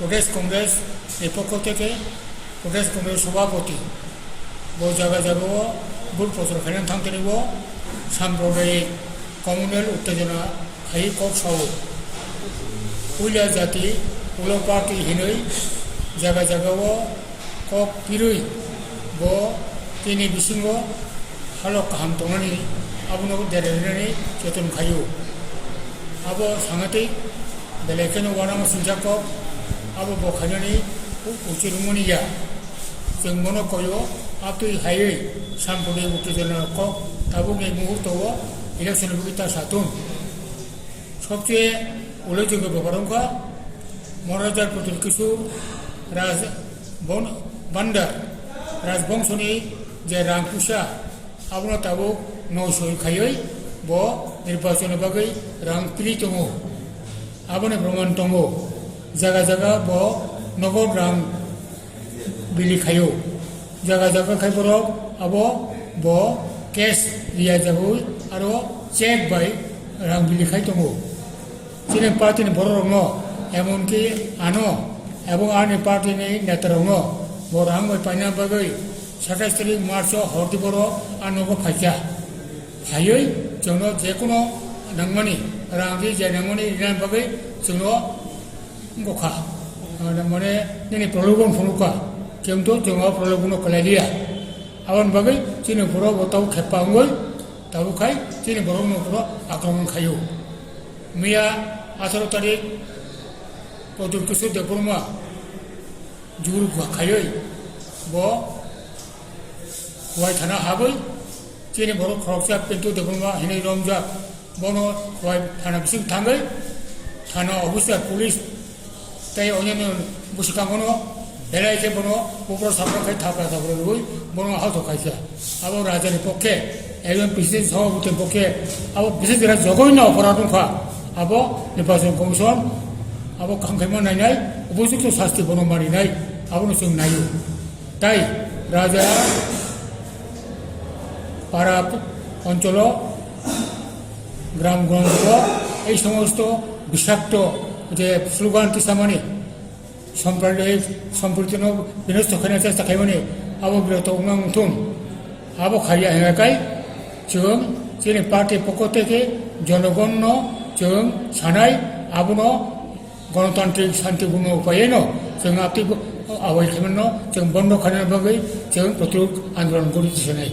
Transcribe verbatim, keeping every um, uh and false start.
Pradesh Congress ni pokho theke Pradesh Congress Sabhapati bo jaga jaga o bul prochar khaina thang tini bo sampradayik communal uttejona khai kok sao. Puila jati ulo party hinwi jaga jaga o kok pirwi bo tini bisingo halok kaham tongnani abono derainani cheton khaio. Abo sangatik belai kheno uanama singjak kok, abo bo khainani u-, uchi rwmani ya. Chwng bono koio, atwi haiwi sampradayik uttejona kok tabukni muhurto o election ni bagwi ta satung. Sobcheye ullekhyogyo bepar wngkha Maharaja Pradyut Kishore Raj Bon-, Bandar Rajbongshoni je rang puisa abono tabuk noisoi khaiwi bo nirbachonni bagwi rang pili tongo. Aboni proman tongo. Jaga jaga bo nogo rang bili khaio. Jaga jaga khai borok abo bo cash riya jagwi aro check bai rang bili khai tongo. Chini party ni borok rokno, emonki ano ebong ani party ni neta rokno bo rang bai paina bagwi satais tarik March o hordi borok a nogo phaikha. Phaiwi chwngno jekhuno nangmani rang ri je nangmani rina bagwi chwngno wngkha. Ano mane nini prolobon phunukha, kintu chwng o prolobon no kwlai liya. Aboni bagwi chini borok bo tabuk kheppa wngwi tabuk khai chini borok no borok akromon khaio. Miya atharo tarik Pradyut Kishore Debbarma juru khaiwi bo Khowai thana habwi chini borok khoroksa Pintu Debbarma hinwi romjak. Bono Khowai thana bising thangwi thana officer, police tei onyono bwswkangono belai khe bono bupro sapro khai thapra thapra rwui bono halto khaisa. Abo rajani pokhe, ekjon president sabhapati pokhe, abo bises jora jogoino oporad wngkha. Abo Nirbachon Commission abo kaham khaima nainai, upojukto sasti bono marinai, abono chwng naio. Tai raja para oncholo, gram gongo, ei somosto bisakto je slogan tisamani sampradayik sompriti no binosto khaina chesta khaimani abo biroto wngna wngthung. Abo khaiya hingkha kai chwng chini party pokho theke jonogon no chwng sanai abono Ganatantrik santipurno upaiyeno chwng abtwi bo-, awai khaimano chwng bondo khaina bagwi chwng protirod andolon gori tisanai.